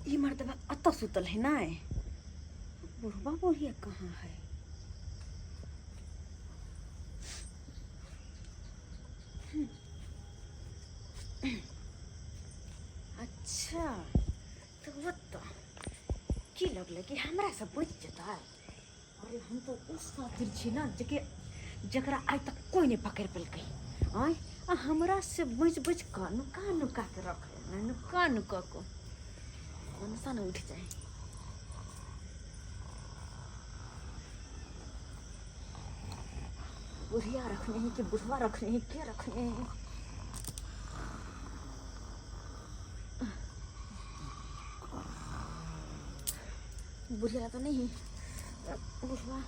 तऽ ई मर्दबा एतऽ सुतल है नहि बुढ़बा बुढ़िया कहाँ है अच्छा तऽ ओतऽ की लगलै कि हमरा से बचि जेतै अरे हम तो उस खातिर छी ना जेके जकरा आइ तक कोई नहीं पकड़ पेलकै आँय आ हमरा से बचि बचि कऽ नुका नुका के रखै नुका नुका कऽ मनसा ने उठि जाए बुढ़िया रखने है कि बुढ़वा रखने है के रखने है बुढ़िया तो नहीं है बुढ़वा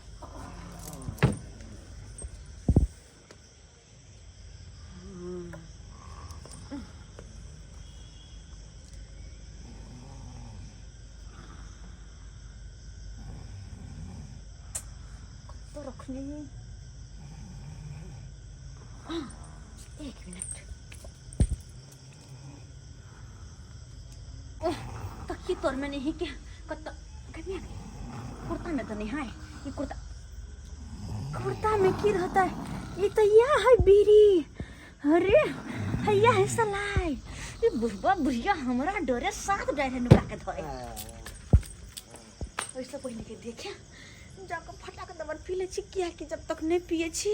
तो रखने है एक मिनट ओह तकी तोर में नहीं क्या कत कन्या कुर्ता में तो नहीं है ये कुर्ता कुर्ता में की रहता है ये तो या है बीड़ी अरे हैया है सलाई ये बुढ़वा बुढ़िया हमरा डरे सात डरे नुका के धरे ओहिसँ पहिने के देखे जाकऽ फटाक दबर पी लै छी किएकि जब तक नहि पियै छी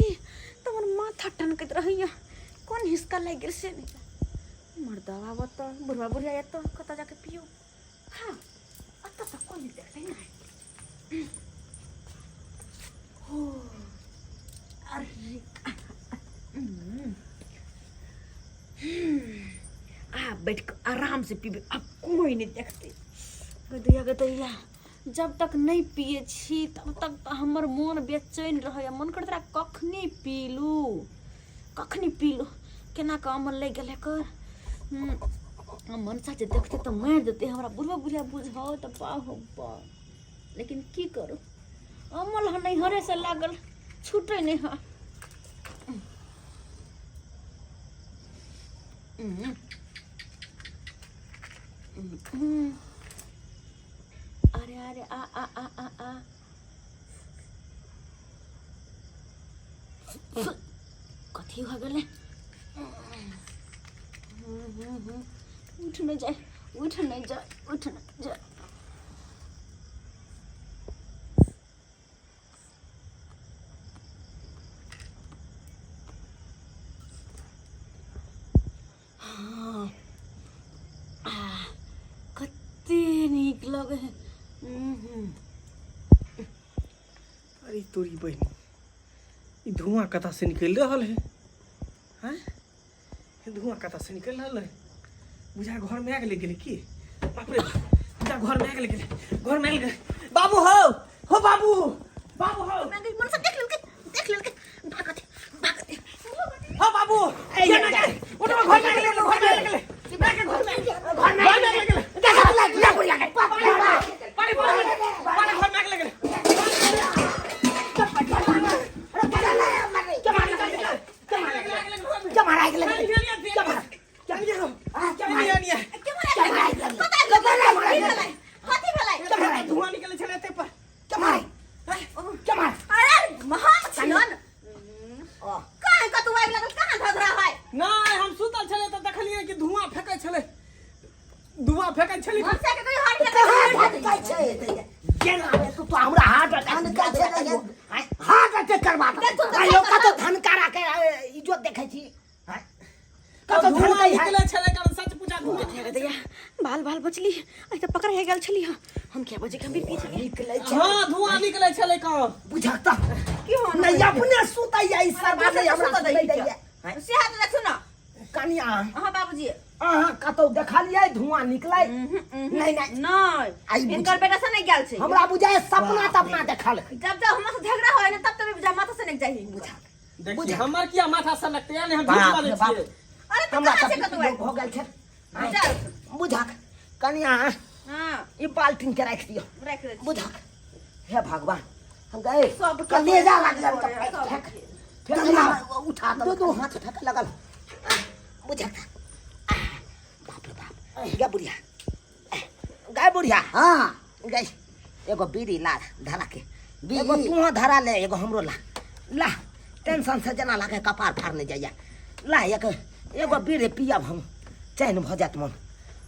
तऽ हमर माथा टनकैत रहैया कोन हिसका लागि गेल से नहि मर्दवा बता बुढ़वा बुढ़िया एतऽ कतऽ जाके पियौ हाँ एतऽ तऽ कोइ नहि देखतै ने हो अरे आ बैठ कऽ आराम से पीबै आब कोइ नहि देखतै गदैया गदैया जब तक नहि पियै छी तब तक तऽ हमर मोन बेचैन रहैए मन करैत रहए कखनी पीलू कखनी पीलू केना कऽ अमल लागि गेल एकर मनसा जे देखतै तऽ मारि देतै हमरा बुढ़बो बुढ़िया बुझौ तऽ बा हो बा लेकिन की करू अमल हँ नैहरेसँ लागल छूटै नहि हँ अरे अरे आ आ आ आ आ कथी भऽ गेलै उठ नहि जाय उठ नहि जाय उठ नहि जाय हाँ आ कते नीक लगे है अरे तोरी बहिन ई धुआं कतऽ से निकलि रहल है हैं ई धुआं कतऽ से निकलि रहल है बुझा घर में आगि लागि गेलै की बाप रे बाप बुझा घर में आगि लागि गेलै घर में आगि गेलै बाबू हो हो बाबू बाबू हो मनसा देख लेलकै देख लेलकै भागत भागत हो बाबू ए ये ना उठो घर में आगि लागि गेलै घर में आगि लागि गेलै घर में घर में आगि लागि गेलै पानी पानी पानी घर में आगि लागि गेलै धुआं निकले छलै एते पर अरे महान छियन कहाँ कतौ आबि लागल कहाँ धधरा है नहि हम सुतल छलै तऽ देखलियै कि धुआं फेकै छलै धुआं फेकै छलै मनसा के कोई हार्ट अटैक हमरा हार्ट अटैक हार्ट अटैक करबा कहियो कतौ धनकारा के इज्जत देखै छी कतौ धुआं धनकै है निकले छलै कारण सच पूछा धुआं दैया बाल बाल बचली आई तऽ पकड़ गेल छली हम क्या बजे गंभीर पी छली निकलै छै हां धुआं निकले छलै कहाँ बुझक तऽ की हो नहि अपने सुतैया ई सरबा नहि हमरा सुतै दैया से हाथ देखू ना कनिया अहाँ बाबूजी अहाँ कतौ देखलियै धुआं निकलै नहि नहि नहि आई बुझ- हिनकर बेटा से नहीं गेल छै हमरा बुझाय सपना तपना देखल जब जब हमरा से झगड़ा होय ने तब तब बुझा माथा से नहीं जाही बुझा देखिए हमर किया माथा से लगते यानी हम झूठ बाप बाजै रे बाप। छियै अरे तू हमरा कहाँ से तऽ कतौ भऽ गेल छै बुझा बुझक कनिया हां ई बाल्टीन के राखि दियौ राख दे बुझक हे भगवान हम गए सब के कलेजा लाग गेल तऽ सब फेंक के। फेंक फेंक उठा दो दो हाथ फेंक लगल बुझक बाप रे बाप गे बुढ़िया गे बुढ़िया। हाँ। गई एगो बीड़ी ला धरा के। बीड़ी? एगो तू धरा ले, एगो हमरो ला। ला टेंशन से जना लागे कपार फाड़ने जाइया। ला एक एगो बीड़ी पियब हम, चैन भऽ जायत मन,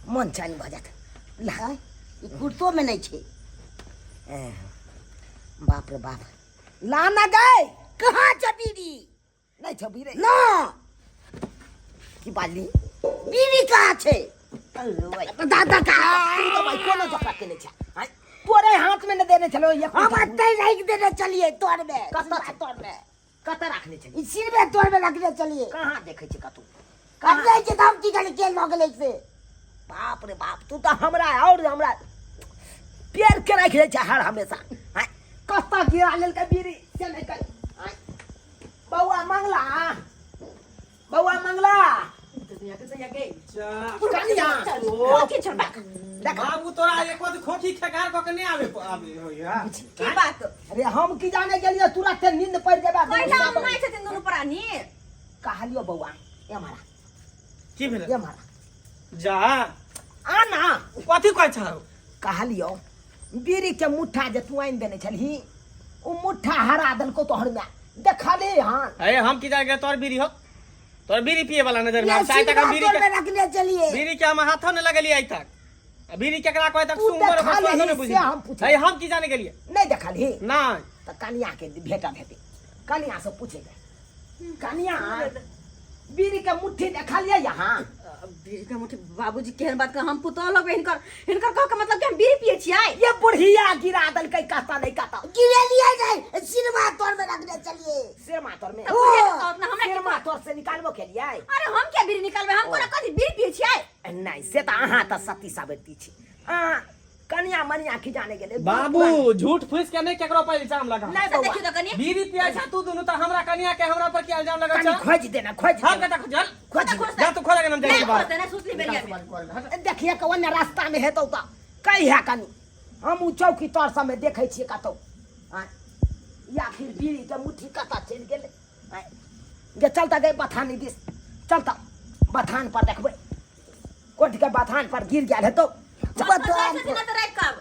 मन चैन भऽ जायत। ला। आँय, ई कुर्तो में नहीं छै। ए, बाप रे बाप। ला ना गए। कहाँ छ बीड़ी? नहीं छ बीड़ी। ना। की बाजली? बीड़ी कहाँ छै? दादा का तू तो भाई कोनो जकरा केने छ। आँय, तोरे हाथ में न देने छलो एक। हम अतै राखि देने चलिए तोर में। कतऽ छै? तोर में। कतऽ राखने छली? ई सिरमे तोर में रखने चलिए। कहाँ देखै छी कतौ? कतै छै तऽ हम की करी, के लऽ गेलै से? बाप रे बाप, तू तऽ हमरा और हमरा पेड़ के राखि दै छै हर हमेशा। आँय, कतऽ गिरा लेलकै बीड़ी से नहि कही। आँय, बौआ मंगला, बौआ मंगला। कनिया। बाबू तोरा एक बार खोखी खेकार कऽ के नहि आबे आबे होइया। की बात? अरे हम की जाने गेलियै तुरंत नींद पड़ि जेबा। कैला उमाय छथिन दुनू प्राणी। कहलियो बौआ, ए मारा। की भेलै? ए मारा। जा। आ ना। कथी कहै छौ? कहलियो बीड़ी के मुट्ठा जे तू आनि देने छलही ओ मुट्ठा हरा देलको तोहर माय, देखली हन। अरे हम की जाने गेलियै तोहर बीड़ी हो, तोहर बीड़ी पिए वाला नजर में आइ तक हम बीड़ी तोर के में रखने चलिए। बीड़ी के हम हाथो ने लगेलियै आइ तक। आ बीड़ी केकरा कहै तक तू सुंदर ओकर देखलही स्वादो ने से बुझली। हम पूछै। अरे हम की जाने गेलियै? नहीं देखलही? नहीं। तऽ कनिया के भेटल हेतै, कनिया से पूछेगा। कनिया बीड़ी के मुट्ठी देखलियै यहाँ? बीड़ी के मुट्ठी? बाबूजी केहन बात कर, हम पुतोह लगबै हिनकर, हिनकर कह के मतलब कि हम बीड़ी पिए छियै? ये बुढ़िया गिरा देलकै कतऽ नहीं कतऽ। गिरेलियै नहीं, सिरमा तोर में रखने चलिए। सिरमा तोर में? तऽ बुढ़िया के कहत ना, हमरा की सिरमा तोर से निकालबो केलियै? अरे हम क्या बीड़ी निकालबै, हम कोना कथी बीड़ी पिए छियै? नहीं से तऽ अहाँ तऽ सती सावित्री छी, अहाँ कनिया मनिया की जाने गेलै। बाबू झूठ फूस के नहीं केकरो पर इल्जाम लगा। नहीं से बौआ। देखियौ तऽ कनी। बीड़ी पिए छ तू दुनू तऽ हमरा कनिया के हमरा पर की इल्जाम लगा कनी छ? खोजि देना, खोजि हम देना। कतऽ खोजल? खोजि देना। जा तू खोज के हम जाइ नहीं छी बाहर। खोजतै, नहीं सुतली बेरिया में। देखिए के ओन्ने रास्ता में हेतौ तऽ कहिया कनी हम उ चौकी तर सबमे देखै छियै कतौ। आँय, या फिर बीड़ी के मुट्ठी कतऽ चलि गेलै? आँय, जे चल तऽ गई बथानी दिस, चल तऽ बथान पर देखबै, कोठ के बथान पर गिर गेल हेतौ। बथान पर तऽ राखि कऽ आब।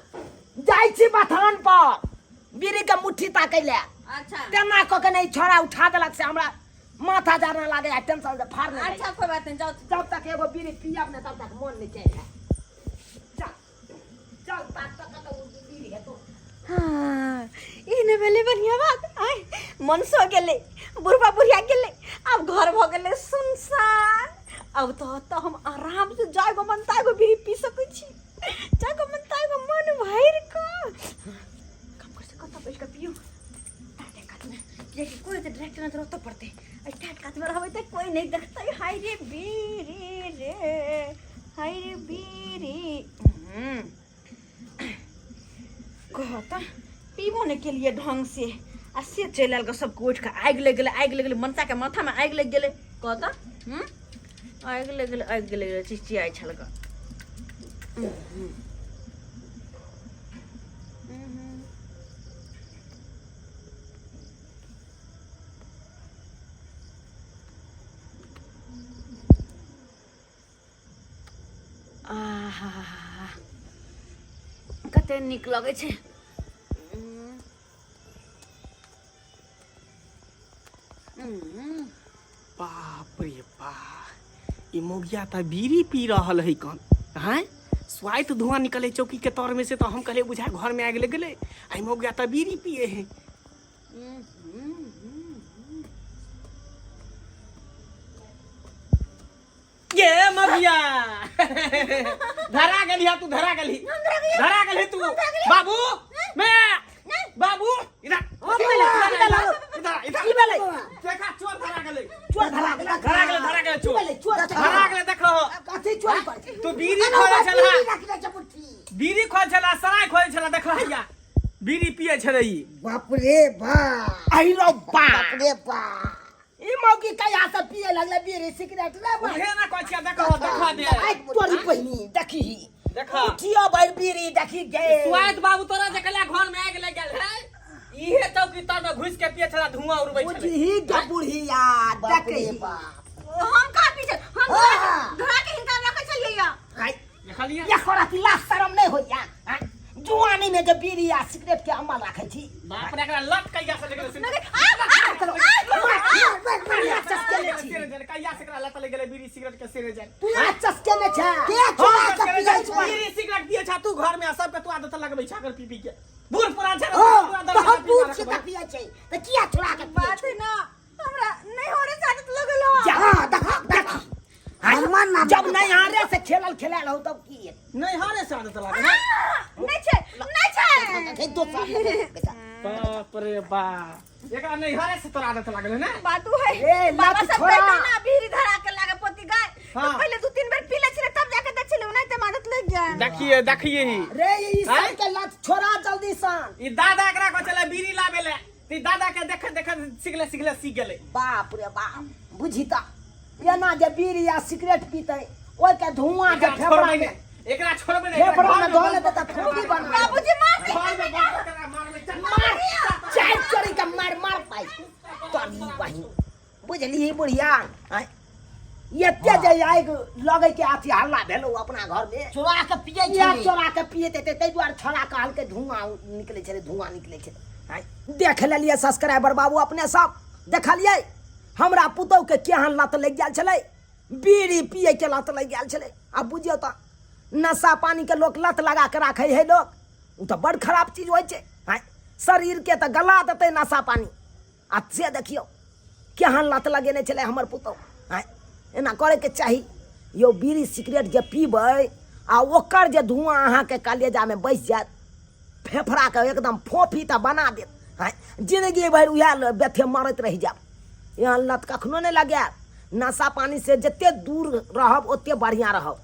जाइ छी बथान पर बीड़ी के मुट्ठी ताकै लए। अच्छा। तेना कऽ के नहि छोड़ा उठा देलक से हमरा माथा जाना लागे आ टेंशन से फाड़ने अच्छा कोई बात नहीं, जाओ। जब तक एगो बीड़ी पियब ने तब तक मन नहीं चैन है। चल चल ताक तक कतौ बीड़ी हेतौ। हाँ, ई ने भेलै बढ़िया बात। आय मन सो गेलै, बुढ़बा बुढ़िया गेलै, आब घर भऽ गेलै सुनसान। अब तऽ हम आराम से जागो मन तागो बीड़ी पी सकै छी, जागो मन तागो मन भरि कऽ। काम कर से कतऽ बैठ कऽ पियू? टाटे कातमे, कियाकि कोई तऽ डायरेक्ट नजर ओतऽ पड़तै, एहि टाट कातमे रहबै तऽ कोई नहि देखतै। हाय रे बीड़ी रे, हाय रे बीड़ी। कह तऽ पीबो नहि केलियै ढंग से आ से चलि आयल गऽ, सबके उठि कऽ आगि लागि गेलै, आगि लागि गेलै, मनसाके माथामे आगि लागि गेलै। कह तऽ आगि लागि गेलै, आगि लागि गेलै, चिचियाइ छल गऽ। आहा, कते नीक लगै छै। बाप रे बाप, ई मौगिया तऽ बीड़ी पी रहल है कन। हैं स्वाइत धुआं निकले चौकी के तर में से, तो हम कहले बुझा घर में आगि लग गेलै, आ ई मौगिया तऽ बीड़ी पिए है। ये मगिया धरा गेली तू, धरा गेली, धरा गेली तू। बाबू मैं बाबू इधर इधर इधर की भेलै? देखा चोर धरा गेलै। चोर धरा गेलै? धरा गेलै, धरा गेलै की चोर। भेलै? चोर धरा गेलै देखो। कथी चोरी करै छै? तू बीड़ी खोले छला, बीड़ी रखने छै मुट्ठी। बीड़ी खोले छला, सराय खोले छला, देखो हैया बीड़ी पिए छलै ई। बाप रे बाप, अहि रौ बाप, बाप रे बाप, ई मौगी कहिया से पिए लगलै बीड़ी सिगरेट रे बा? उहे ना कहै छियै, देखो देखो दे। आइ तोरी बहिनी देखी, देखो उठियो भरि बीड़ी देखी गे। सुआत बाबू तोरा जकला घर में आगि लागि गेल है, इहे चौकी तर में घुस के पिए छला, धुआं उड़बै छलै। बुझही गे बुढ़िया बाप रे देखी। बाप, हम कहाँ पीछे, हम हाँ। धरा के हिनका रखै छलियै या। आइ देखलियै एको राति लाज शरम नहि होइया? जुआनी में जे बीड़ी आ सिगरेट के अमल राखै छी। बाप रे, एकरा लत कहिया से लगल से? पूरा चस्के छी। कहिया से एकरा लत लग गेलै बीड़ी सिगरेट के सिरे जाय? पूरा चस्के ने छै। के चोरा के पियै छै? बीड़ी सिगरेट पियै छा तू घर में, आ सबके तू आदत लगबै छा अगर पी पी के। बूढ़ पुरान छै। हां, तऽ हम बूढ़ छी तऽ पियै छै, तऽ किया चोरा के पियै बात छै? है ना, हमरा नहीं हो रे आदत लगल हो। हां, देखा देखा, हनुमान नाम। जब नहीं हारे से खेलल खेलाल हो तब की हेतै? नहीं हारे से आदत लागल है। नहीं छै, नहीं छै। हे, दोसर लेबै, बेटा। बाप रे बाप, एकरा नहीं हारे से तोरा आदत लागल है ना? बात उ है। ए, बाबा लत सब छोड़ा। कहते ना, बीड़ी धरा के लागे पोती गाय। तो हाँ। पहले दू तीन बेर पी ले छले, तब जाके देख छले, नहीं ते आदत लग गया। देखिए देखिए ही। रे, ई आँय? सब के लत छोड़ा जल्दी सन। ई दादा एकरा को चले बीड़ी लाबे ले, त ई दादा के देख देख सिखले सिखले सीख गेलै। बाप रे बाप, बुझी त एना जे बीड़ी या सिगरेट पीते, ओहि के धुआं जे एकरा फेफड़ा छोड़बै में नहि, एकरा छोड़बै नहि। फेफड़ा में धऽ लेतै तऽ फूटी बना लेतै। बाबूजी मार दे। घर में बंद करा मारबै, चल। मार, चारि चोरी के मार मार पाई तोरी बहिन। बुझलिही बुढ़िया? आँय, एते जे आगि लगै के अथी हल्ला भेलौ अपना घर में। चोरा के पियै किया छै? चोरा के पियैत हेतै? ताहि दुआरे छोड़ा कहलकै धुआं निकलै छलै, धुआं निकलै छलै। आँय, देख लेलियै सब्सक्राइबर बाबू, अपने सब देखलियै हमरा पुतहु के केहन लत लागि गेल छलै, बीड़ी पियै के लत लागि गेल छलै। आब बुझियौ तऽ नशा पानी के लोक लत लगा के राखै है लोक, ओ तऽ बड़ खराब चीज होइ छै। आँय, शरीरके तऽ गला देतै नशा पानी। आ से देखियौ केहन लत लगेने छलै हमर पुतहु। आँय, एना करैके चाही यौ? बीड़ी सिगरेट जे पीबै आ ओकर जे धुआँ अहाँके कलेजामे बैसि जायत, फेफड़ाके एकदम फोफी तऽ बना देत। आँय, जिंदगी भरि उएह व्यथे मरैत रहि जायब। एहन लत कखनो नहि लगायब। नशा पानी से जते दूर रहब ओते बढ़िआँ रहब।